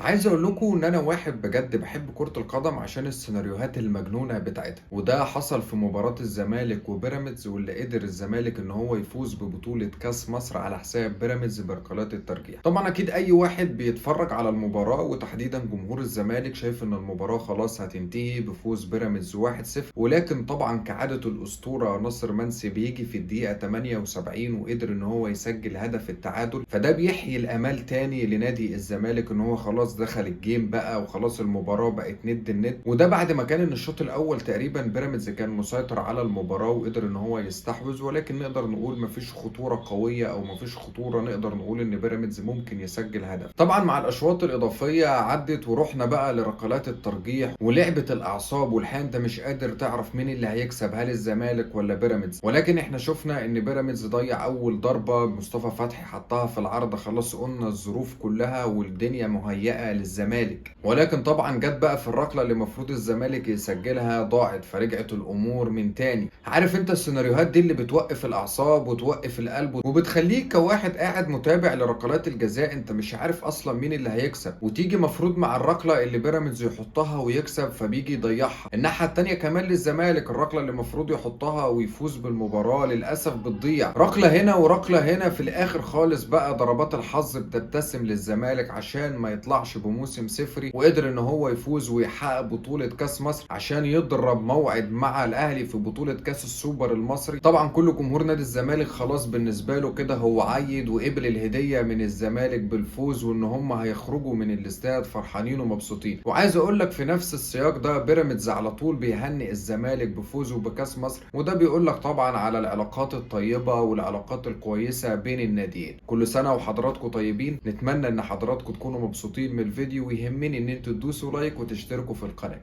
عايز اقول لكم ان انا واحد بجد بحب كرة القدم عشان السيناريوهات المجنونة بتاعتها، وده حصل في مباراة الزمالك وبيراميدز، واللي قدر الزمالك ان هو يفوز ببطولة كاس مصر على حساب بيراميدز بركلات الترجيح. طبعا اكيد اي واحد بيتفرج على المباراة وتحديدا جمهور الزمالك شايف ان المباراة خلاص هتنتهي بفوز بيراميدز 1-0، ولكن طبعا كعادة الاسطورة ناصر منسي بيجي في الدقيقة 78 وقدر ان هو يسجل هدف التعادل، فده بيحيي الامال تاني لنادي الزمالك ان هو خلاص دخل ال game بقى وخلاص المباراة بقت ند الند. وده بعد ما كان ان الشوط الاول تقريبا بيراميدز كان مسيطر على المباراة وقدر ان هو يستحوذ، ولكن نقدر نقول مفيش خطورة قوية او مفيش خطورة نقدر نقول ان بيراميدز ممكن يسجل هدف. طبعا مع الاشواط الاضافية عدت ورحنا بقى لركلات الترجيح ولعبة الاعصاب، والحقيقة انت مش قادر تعرف مين اللي هيكسب، هل الزمالك ولا بيراميدز. ولكن احنا شفنا ان بيراميدز ضيع اول ضربة، مصطفى فتحي حطها في العارضة، خلاص قلنا الظروف كلها والدنيا مهيئة للزمالك، ولكن طبعا جت بقى في الركلة اللي المفروض الزمالك يسجلها ضاعت، فرجعت الامور من تاني. عارف انت السيناريوهات دي اللي بتوقف الاعصاب وتوقف القلب وبتخليك كواحد قاعد متابع لركلات الجزاء انت مش عارف اصلا مين اللي هيكسب، وتيجي مفروض مع الركلة اللي بيراميدز يحطها ويكسب فبيجي يضيعها. الناحية التانية كمان للزمالك الركلة اللي المفروض يحطها ويفوز بالمباراة للاسف بتضيع، ركلة هنا وركلة هنا، في الاخر خالص بقى ضربات الحظ بتبتسم للزمالك عشان ما يطلعش بموسم صفري، وقدر ان هو يفوز ويحقق بطولة كاس مصر عشان يضرب موعد مع الاهلي في بطولة كاس السوبر المصري. طبعا كل جمهور نادي الزمالك خلاص بالنسبة له كده هو عيد وقبل الهدية من الزمالك بالفوز، وان هم هيخرجوا من الاستاد فرحانين ومبسوطين. وعايز اقول لك في نفس السياق ده بيراميدز على طول بيهنئ الزمالك بفوزه بكاس مصر، وده بيقول لك طبعا على العلاقات الطيبة والعلاقات الكويسة بين الناديين. كل سنة وحضراتكم طيبين، نتمنى ان حضراتكم تكونوا مبسوطين من الفيديو، ويهمني ان انتوا تدوسوا like وتشتركوا في القناة.